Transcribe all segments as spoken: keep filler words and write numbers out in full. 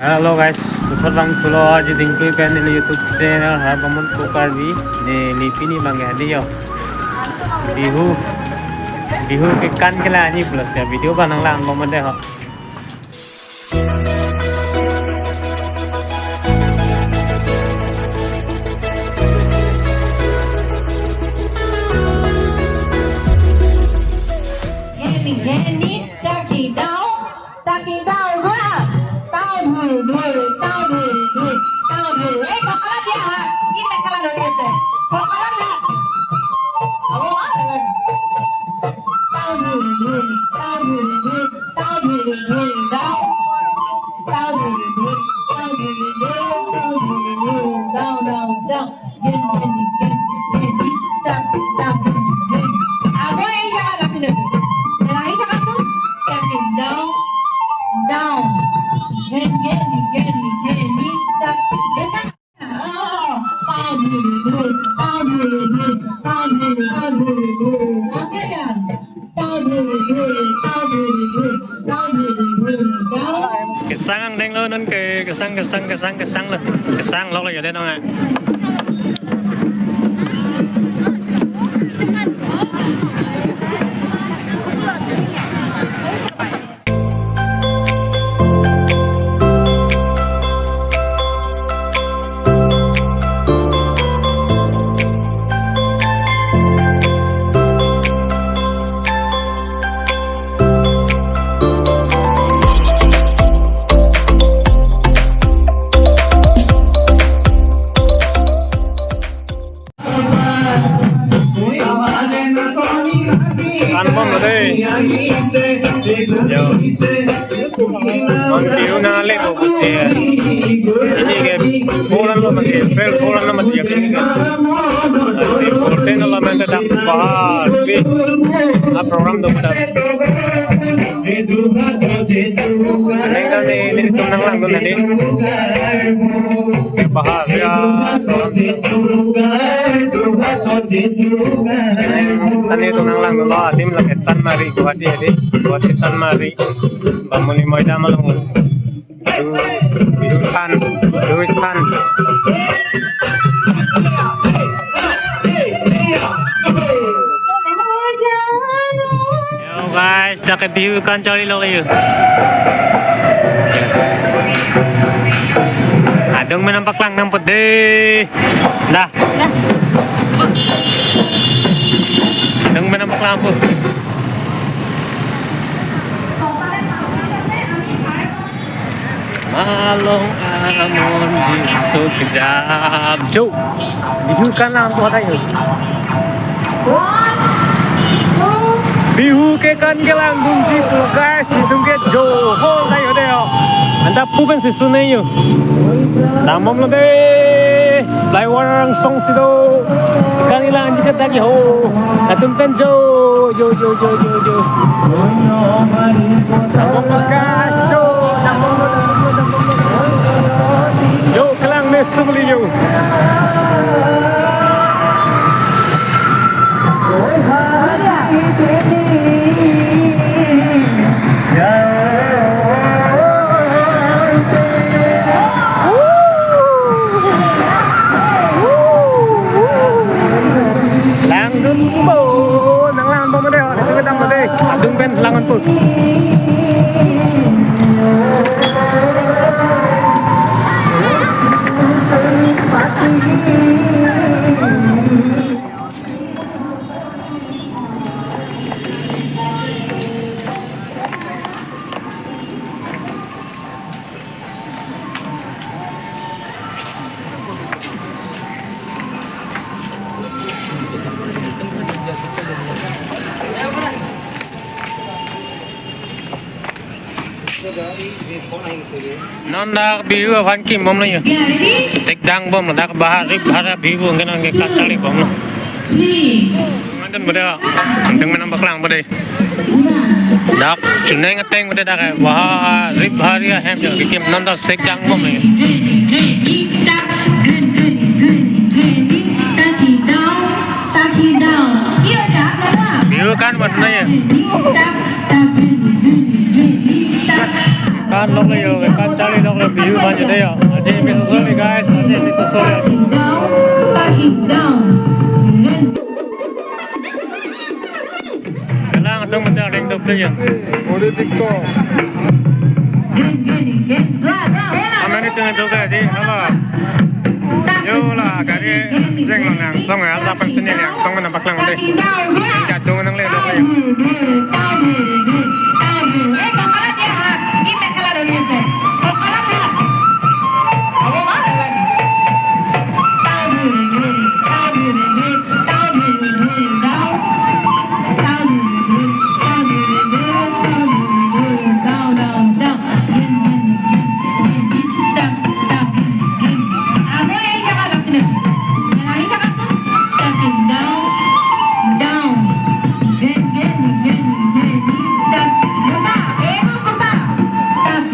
Hello guys, puthot vangthulo aji dingkui pen neli YouTube channel Harbamon Ko Karbi, neli pini abang ke hadi yo. Bihu, Bihu kekan kelang-ji pulo si video abang nanglangbom mate ho. Geni, geni, taki dao, taki dao, gua. Tao dhur dhur, tao dhur dhur, tao dhur. Eh, pakalan dia ha. Ini pakalan dia se. Pakalan dia. Oh, ada lagi. Tao dhur dhur, tao dhur dhur, tao dhur dhur, dao. Tao dhur dhur, tao dhur dhur, tao dhur dhur, dao, dao, dao. Gen, gen, gen, gen, tak, tak, gen, gen. Ago, eh, ya, lasi, lasi. Terakhir, tak, langsung. Tak, gen, down, down. Gen, gen, gen, gen, tak. Bisa? Oh, tao dhur dhur, tao dhur dhur, tao dhur, tao dhur dhur. Oke, dan. Kesang angdeng lo non ke, kesang, kesang, kesang, kesang lo. Kesang lok lo ya deh nong ah. Anbom lo dei. Yo. Non Bihu nangle ko kuche. Ini ke four an lo mati, April four an lo mati ya. Asi fourteen lo mati dak bahar. A program do pada. Neng tadi nelitum nanglangdun tadi. Bahar ya. Nelitum nanglangdun lo adim lake Sunmari Guwahati tadi. Guwahati Sunmari. Bamuni Moidam along. Bihu, Bihu than, Bihu than. Yo guys, dak ke Bihu kan charli lo yo. Adung menam paklang nang pede. Dah. Adung menam paklang po. Malong amon jik suk jam. Jo. Bihu kan lang tu hatai. Bihu kekan kelangdunji pulo guys, itum ke jo hol tayo deo. Anta pu pen si sunai yo. Dambom lo dei. Flyover angsong si do. Kan ilang anji kata ki ho. Atum pen jo, jo, jo, jo, jo, jo. Dambom lo guys, jo. Dambom lo, dambom lo, dambom lo. Jo, kelang me sumli jo. Langdun po, nang langdun po dei, ho, dei, kedam po dei. Adung pen langdun po. Non dak Bihu aphan kimbom lo yo. Sek dang bom lo dak bahar rip bahar Bihu angke angke kachali bom lo. Ngan dun bode, angdeng menam paklang bode. Dak chuneng ateng bode dak bahar rip bahar ya hem yo kikim non dak sek dang bom lo yo. Bihu kan bom lo yo. Kan lok le yo, kan charli lok le Bihu ban yo de yo. Aje mi sosol ni guys, aje mi sosol yo. Kelang atum macam ring dok tu yo. Politik to. Amen itu itu ke di, halo. Yo la, gari jeng lo nang song ya, lapan sini nang song mana paklang deh. Jadung nang le lo ya. Down, down, down. Again, again, again, again. Tap, tap, again, again. Amo yang jaga sini. Yang lain jaga sini. Tapping down, down. Again, again, again, again. Tap, kusa, eh, kusa. Tap.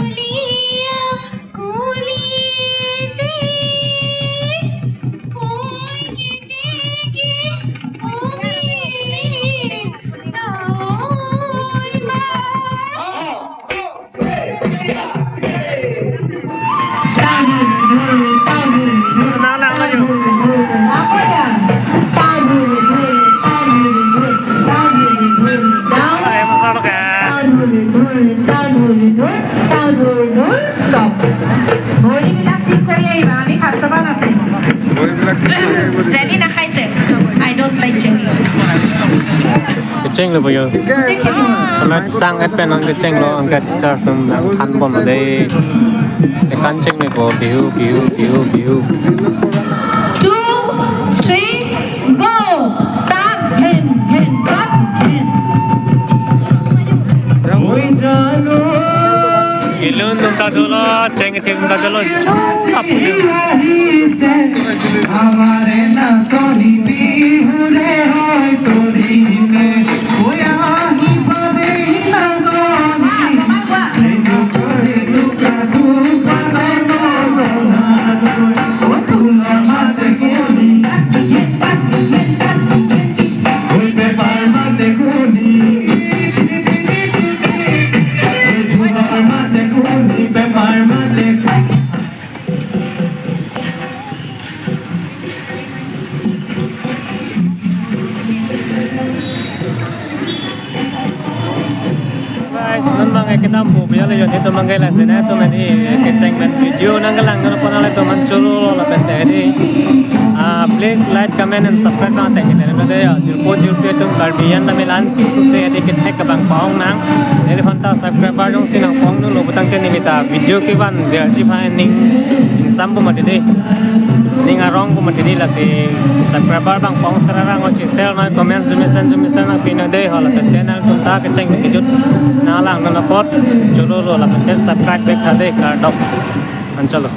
Nang lang lagi. Apa ya? Down. Ay, masalo ka. Stop. Boribilak thik kori ahiba, ami customer ase. Boribilak thik kori ahiba. Jelly nakhai se. I don't like jelly. Kecheng lo boyo. Kecheng lo. Amat sang et pen nang kecheng lo, angkat char tum nang khan bom dei. Ekan cheng lo bo, Bihu, Bihu, Bihu, Bihu. Two, three, go. Tap hen hen, tap hen. Ilun tum ta dolo, cheng thim ta dolo. Chap. Guys, non bang ekdam bu biar le yon itu manggai la sene tu meni kecheng pen video nang kelang nang pon ale tu man chulu lo lapen te di. Ah, please like, comment and subscribe bang teng kita nang de ya. Jirpo jirpo tum Karbi an tamilan suse di kethek ke bang pong nang. Jadi phanta subscriber jongsi nang pong nu lo butang ke nimita video kevan biar ji phai ning ingsam bu mati de. Ning arong bu mati de lasi subscriber bang pong sararang ochi share noi comment jumisen jumisen nang pino de hala pen channel tum ta kecheng kejut nang lang nang apot chulu lo lapen te subscribe back tha de kardom. Anchalo.